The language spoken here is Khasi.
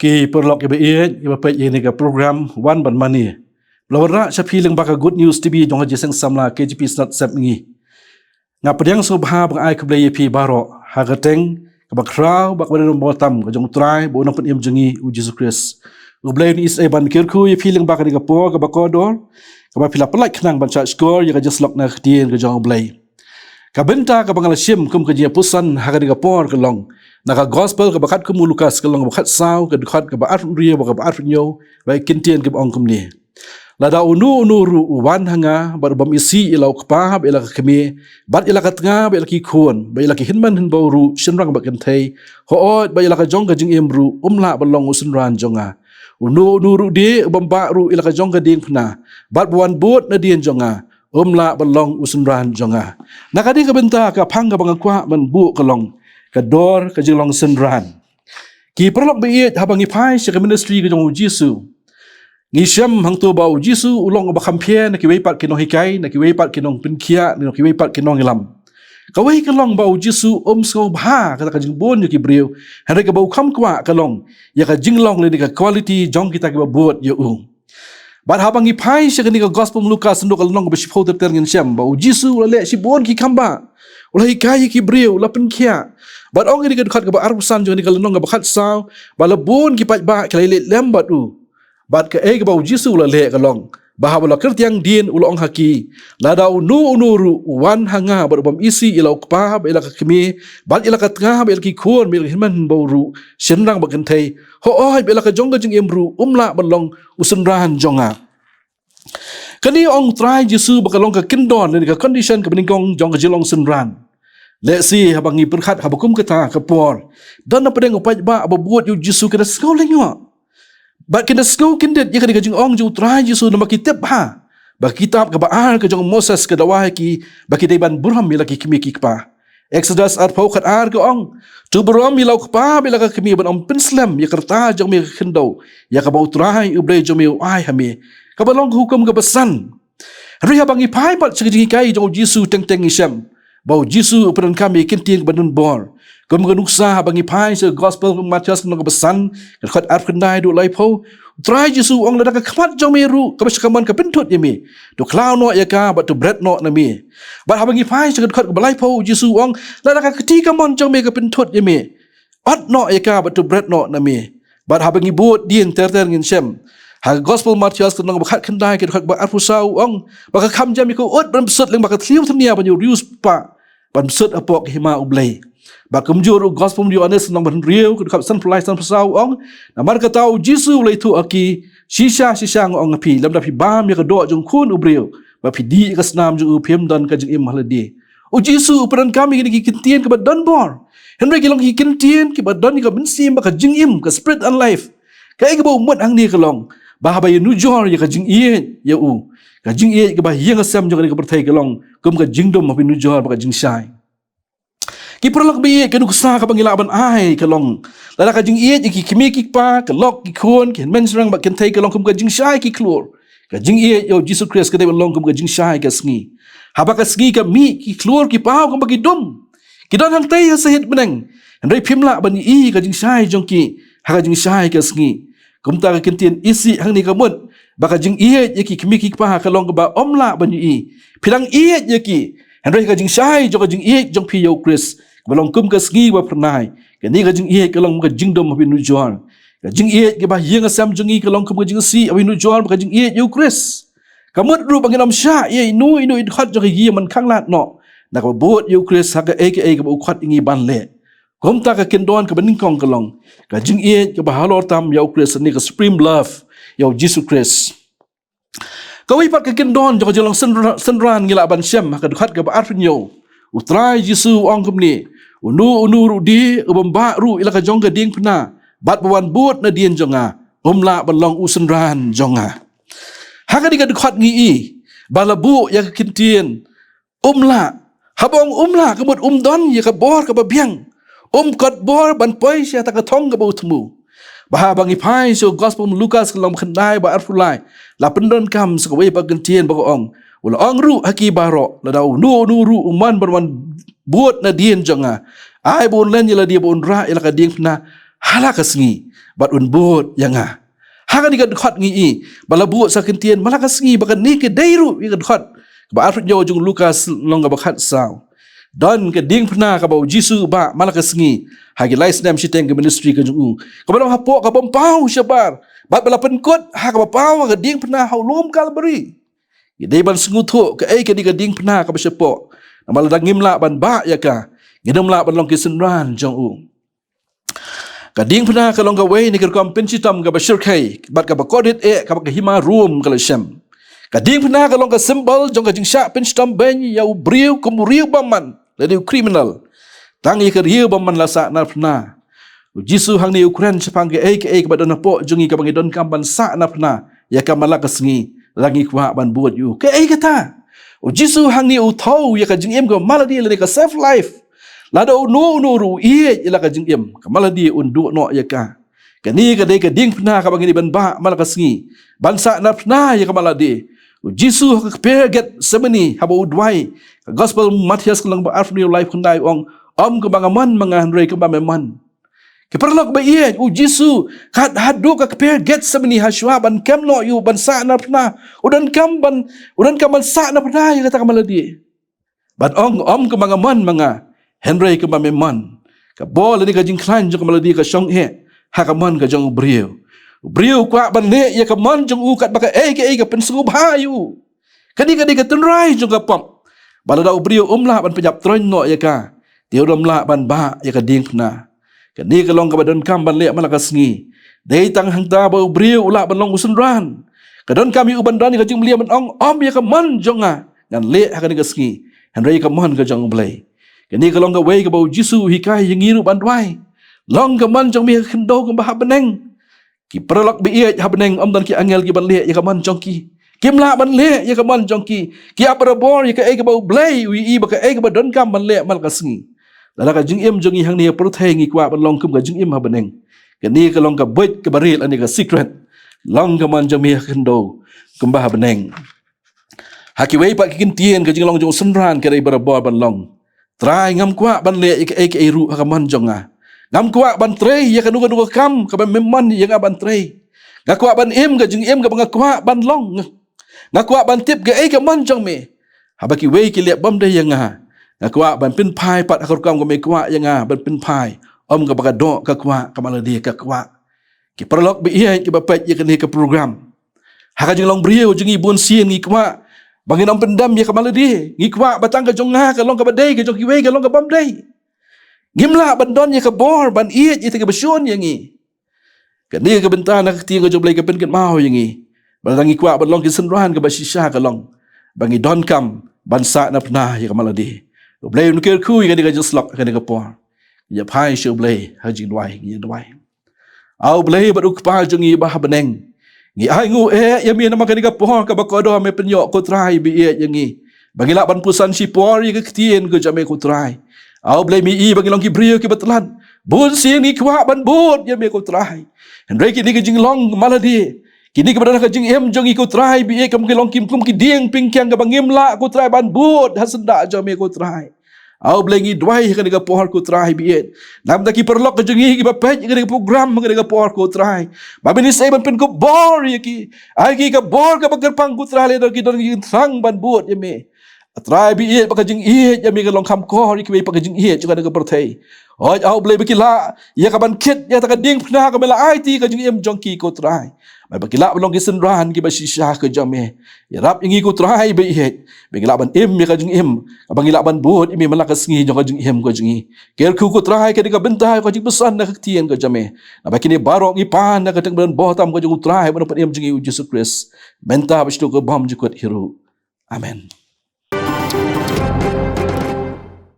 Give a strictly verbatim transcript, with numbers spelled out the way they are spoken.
Ki paralok kiba ïeit, kiba peit ïa kane ka program Wan Ban Mane, ba la wanrah sha phi lyngba ka Good News T V jong ka Jingïaseng Samla K J P Synod Sepngi. Nga pdiang sngewbha ba nga ai khublei ïa phi baroh ha ka kyrteng kaba khraw bad kaba don bor tam ka jong U Trai bad U Nongpynim jong ngi U Jisu Khrist. U Blei un ïai ban kyrkhu ïa phi lyngba kane ka por kaba kordor, kaba phi la pyllait khnang ban shahshkor ïa ka jingïasyllok na ka ktien ka jong U Blei. Ka bynta kaba nga la shim kum ka jingïapuson ha kane ka por ka long na ka Gospel kaba katkum u Lukas, ka lynnong kaba khatsaw, ka dkhot kaba arphew hynriew bad kaba arphew hynñiew, bad ki ktien kiba ong kumne: Lada uno uno ruh u wan ha nga bad u bym isih ïa la u kpa bad ïa la ka kmie bad ïa la ka tnga bad ïa la ki khun bad ïa la ki hynmen hynbew ruh, shynrang bad kynthei, hooid, bad ïa la ka jong ka jingim ruh, um lah ban long u synran jong nga. Uno uno ruh de u bym bah ruh ïa la ka jong ka diengphna bad ba wan bud nadien jong nga, um lah ban long u synran jong nga. Na kane ka bynta, ka phang kaba nga kwah ban buh ka long: Ka dor ka jinglong synran. Ki paralok ba ïeit, haba ngi phai sha ka ministry ka jong U Jisu, ngi shem hangto ba U Jisu u long uba kham pher na kiwei pat ki nonghikai, na kiwei pat ki nongpynkhiah, na kiwei pat ki nongïalam. Kawei ka long ba U Jisu um sngewbha kata ka jingbun ïa ki briew, hynrei kaba u kham kwah ka long ïa ka jinglong lane ka quality jong kita kiba bud ïa u. Bad haba ngi phai sha kane ka Gospel Lukas, hangto ka lynnong kaba shiphew ter ter, ngin shem ba U Jisu u la leh shibun ki khambah. U la hikai ïa ki briew, u la pynkhiah. Bad ong ïa kane ka dkhot kaba arphew san jong kane ka lynnong kaba khatsaw, ba la bun ki paidbah ki la ïaleh lem bad u. Bad kaei kaba U Jisu u la leh ka long ba haba la kyrtiang dien, u la ong ha ki: Lada uno uno ruh u wan ha nga bad u bym isih ïa la u kpa bad ïa la ka kmie bad ïa la ka tnga bad ïa la ki khun bad ïa la ki hynmen hynbew ruh, shynrang bad kynthei, hooid, bad ïa la ka jong ka jingim ruh, um lah ban long u synran jong nga. Kane ong U Trai Jisu ba ka long ka kyndon lane ka condition kaba nyngkong jong ka jinglong synran. Lehse haba ngi pyrkhat haba kum kata ka por, don napdeng u paidbah ba bud ïa U Jisu ki da sngew lyngngoh bad ki da sngew kyndit ïa kane ka jingong jong U Trai Jisu, namar ki tip bha ba ka kitab kaba ar ka jong u Moses ka dawa ïa ki ba ki dei ban burom ïa la ki kmie ki kpa. Exodus arphew khatar ka ong: To burom ïa la u kpa bad ïa la ka kmie, ban ym pynslem ïa ka rta jong me ha ka khyndew, ïa kaba U Trai U Blei jong me u ai ha me. Kaba long ka hukum kaba san. Hynrei haba ngi phai pat sha ka jinghikai jong U Jisu teng teng, ngi shem ba U Jisu u pyndonkam ïa ki ktien kiba don bor. Kum ka nuksa, haba ngi phai sha ka Gospel Mathaios, lynnong kaba san, ka dkhot arphew khyndai haduh laiphew, U Trai Jisu u ong: Lada ka khmat jong me ruh kaba sha kamon ka pynthut ïa me, to khlaw noh ïa ka bad to bret noh na me. Bad haba ngi phai sha ka dkhot kaba laiphew, U Jisu u ong: Lada ka kti kamon jong me ka pynthut ïa me, ot noh ïa ka bad to bret noh na me. Bad haba ngi bud dien ter ter, ngin shem ha ka Gospel Mathaios, ka lynnong kaba khatkhyndai, ka dkhot kaba arphew saw, u ong ba ka kham jam ïa ka ut ban bsut lyngba ka thliew thnia ban ïa u riewspah ban bsut hapoh ka hima U Blei. Bad kumjuh ruh Gospel Ïoannis, lynnong ba hynriew, ka dkhot sanphew lai sanphew saw, u ong: Namar kata U Jisu u la ïathuh ha ki: Shisha shisha nga ong ha phi, lymda phi bam ïa ka doh jong u Khun u briew bad phi dih ïa ka snam jong u, phim don ka jingim ha lade. U Jisu u pyndonkam ïa kine ki ktien kiba don bor, hynrei ki long ki ktien kiba don ïa ka mynsiem bad ka jingim, ka spirit and life. Kaei kaba u mut hangne ka long ba haba ïanujor ïa ka jingïeit ïa u, ka jingïeit kaba ïeng ha sem jong kane ka pyrthei ka long kum ka jingdum haba ïanujor bad ka jingshai. Ki paralok ba ïeit, ka nuksa kaba ngi lah ban ai ka long: Lada ka jingïeit ïa ki kmie ki kpa, ka lok ki khun, ki hynmen shynrang bad kynthei ka long kum ka jingshai ki khlur, ka jingïeit ïa U Jisu Khrist ka dei ban long kum ka jingshai ka sngi. Haba ka sngi ka mih, ki khlur ki paw kumba ki dum. Ki don hangtei ha sahit bneng, hynrei phim lah ban ïohi ka jingshai jong ki ha ka jingshai ka sngi. Kumta ka ktien isih hangne ka mut ba ka jingïeit ïa ki kmie ki kpa ka long kaba ym lah ban ïohi. Phi dang ïeit ïa ki, hynrei ka jingshai jong ka jingïeit jong phi ïa U Khrist kaba long kum ka sngi ba phyrnai, kane ka jingïeit ka long ka jingdum haba ïanujor. Ka jingïeit kaba ïeng ha sem jong ngi ka long kum ka jingsih haba ïanujor bad ka jingïeit ïa U Khrist. Ka mut ruh ba ngin ym shah ïa ino ino i dkhot jong ka ïing ban khanglad noh na kaba bud ïa U Khrist ha kaei kaei kaba u khot ïa ngi ban leh. Kumta ka kyndon kaba nyngkong ka long ka jingïeit kaba halor tam ïa U Khrist, ne ka supreme love ïa U Jisu Khrist. Kawei pat ka kyndon jong ka jinglong synra-, synran ngi lah ban shem ha ka dkhot kaba arphew hynñiew. U Trai Jisu u ong kumne: Uno uno ruh de u bym bah ruh ïa la ka jong ka diengphna bad ba wan bud nadien jong nga, um lah ban long u synran jong nga. Ha kane ka dkhot ngi i ba la buh ïa ka ktien um lah. Haba ong um lah, ka mut um don ïa ka bor kaba biang, um kot bor ban poi sha kata ka thong kaba u thmu. Bad haba ngi phai sha u Gospel Lukas, ka lynnong ba khyndai, ba arphew lai, la pyndonkam sa kawei pat ka ktien ba ka ong: U la ong ruh ha ki baroh: Lada uno uno ruh u mon ban wan bud nadien jong nga, ai ba un len ïa lade bad un rah ïa la ka diengphna ha la ka sngi, bad un bud ïa nga. Ha kane ka dkhot ngi i ba la buh sa ktien ma la ka sngi, ba kane ka dei ruh ïa ka dkhot kaba arphew hynñiew jong u Lukas lynnong kaba khatsaw. Don ka diengphna kaba u Jisu u bah ma la ka sngi ha ki lai snem shiteng ka ministry ka jong u, kaba long hapoh ka bym paw shabar, bad ba la pynkut ha kaba paw ka diengphna ha u lum Kalbari. Ngi dei ban sngewthuh kaei kane ka diengphna kaba shapoh, namar lada ngim lah ban bah ïa ka, ngin ym lah ban long ki synran jong u. Ka diengphna ka long kawei na ki rukom pynshitom kaba shyrkhei bad kaba kordit eh kaba ka hima Rom ka la shem. Ka diengphna ka long ka symbol jong ka jingshah pynshitom beiñ ïa u briew kum u riewbymman lane u criminal. Tang ïa ka riewbymman la sahnarphna. U Jisu hangne u kren shaphang kaei kaei kaba don hapoh jong ngi kaba ngi donkam ban sahnarphna ïa ka ma la ka sngi, lada ngi kwah ban bud ïa u. Kaei kata? U Jisu hangne u thew ïa ka jingim kaba ma lade lane ka self life. Lada uno uno ruh u ïeit ïa la ka jingim, ka ma lade un duh noh ïa ka. Kane ka dei ka diengphna kaba ngi dei ban bah ma la ka sngi, ban sahnarphna ïa ka ma lade. U Jisu ha ka kper Getsemani haba u duwai, ka Gospel Mathaios ka lynnong ba arphew hynriew, lai khyndai, u ong, "Ym kumba nga mon ma nga, hynrei kumba me mon." Ki paralok ba ïeit, u Jisu kat haduh ka kper Getsemani, ha shuwa ban kem noh ïa u, ban sahnarphna, u donkam ban, u donkam ban sahnarphna ïa kata ka ma lade. Ban ong, "Ym kumba nga mon ma nga, hynrei kumba me mon." Ka bor lane ka jingkhlaiñ jong ka ma lade ka shong eh ha ka mon ka jong u briew. U briew u kwah ban leh ïa ka mon jong u katba kaei kaei ka pynsngewbha ïa u. Kane ka dei ka tynrai jong ka pop, ba lada u briew um lah ban pynïap tyrwa noh ïa ka, te um lah ban bah ïa ka diengphna. Kane ka long kaba donkam ban leh ma la ka sngi. Dei tang hangta ba u briew u lah ban long u synran. Ka donkam ïa u ban don ïa ka jingmlien ban ong, "Ym ïa ka mon jong nga ngan leh ha kane ka sngi, hynrei ïa ka mon ka jong u Blei." Kane ka long kawei kaba u Jisu u hikai ïa ngi ruh ban duwai. "Long ka mon jong me ha khyndew kumba ha bneng." Ki paralok ba ïeit, ha bneng ym don ki angel ki ban leh ïa ka mon jong ki. Kim lah ban leh ïa ka mon jong ki. Ki ap barabor ïa kaei kaba u Blei u ïohi ba kaei kaba donkam ban leh ma la ka sngi. Lada ka jingim jong ngi hangne ha pyrthei ngi kwah ban long kum ka jingim ha bneng, kane ka long ka buit kaba rit lane ka secret. "Long ka mon jong me ha khyndew kumba ha bneng." Ha kiwei pat ki ktien ka jinglong jong u synran ka dei barabor ban long, "Trai, ngam kwah ban leh ïa kaei kaei ruh ha ka mon jong nga. Ngam kwah ban trei ïa kano kano ka kam kaba me mon ïa nga ban trei. Nga kwah ban im ka jingim kaba nga kwah ban long. Nga kwah ban tip kaei ka mon jong me. Haba kiwei ki leh bym dei ïa nga, nga kwah ban pynphai pat ha ka rukom kaba me kwah ïa nga ban pynphai, ym kaba ka doh ka kwah, ka ma lade ka kwah." Ki paralok ba ïeit kiba peit ïa kane ka program, ha ka jinglong briew jong ngi bun sien ngi kwah ba ngin ym pyndem ïa ka ma lade. Ngi kwah ba tang ka jong nga ka long kaba dei, ka jong kiwei ka long kaba ym dei. Ngim lah ban don ïa ka bor ban ïeit ïa kito kiba shun ïa ngi. Kane ka bynta na ka ktien ka jong u Blei ka pynkynmaw ïa ngi ba lada ngi kwah ban long ki synran, kaba shisha ka long ba ngi donkam ban sahnarphna ïa ka ma lade. U Blei un kyrkhu ïa kane ka jingsyllok ha kane ka por. Ngi ïa phai sha u Blei ha ka jingduwai, ngi ïa duwai. A u Blei bad u Kpa jong ngi ba ha bneng, ngi ai nguh eh ïa me namar kane ka por kaba kordor me pynïoh, ko Trai ba ïeit, ïa ngi ba ngi lah ban puson shipor ïa ka ktien ka jong me, ko Trai. A u Blei, me i ba ngi long ki briew kiba tlot. Bun sien ngi kwah ban bud ïa me, ko Trai, hynrei kine ki jinglong ma lade, kine kiba don ha ka jingim jong ngi, ko Trai ba ïeit, kum ki long, kim kum ki dieng pynkiang kaba ngim lah, ko Trai, ban bud ha syndah jong me, ko Trai. A u Blei, ngi duwai ha kane ka por, ko Trai ba ïeit, namar ki paralok ka jong ngi kiba peit ïa kane ka program ha kane ka por, ko Trai, ba men isynei ban pynkup bor ïa ki. Ai ki ka bor kaba kyrpang, ko Trai, lada ki don ki jingthrang ban bud ïa me. A Trai ba ïeit, ba ka jingïeit ïa me ka long kham kor ïa kiwei pat ka jingïeit jong kane ka pyrthei. Hooid, a u Blei, ba ki lah ïa ka ban kit ïa kata ka diengphna kaba me la aiti ha ka jingim jong ki, ko Trai, ba ki lah ban long ki synran kiba shisha ka jong me. Ïarap ïa ngi, ko Trai ba ïeit, ba ngi lah ban im ïa ka jingim kaba ngi lah ban bud ïa me man la ka sngi jong ka jingim ka jong ngi. Kyrkhu, ko Trai, ka dei ka bynta ka jingpuson na ka ktien ka jong me. Naba kine baroh ngi pan ha ka kyrteng ba donbor tam ka jong u Trai bad u Nongpynim jong ngi, u Jisu Khrist, mynta bad shaduh ka bymjukut hi ruh. Amen.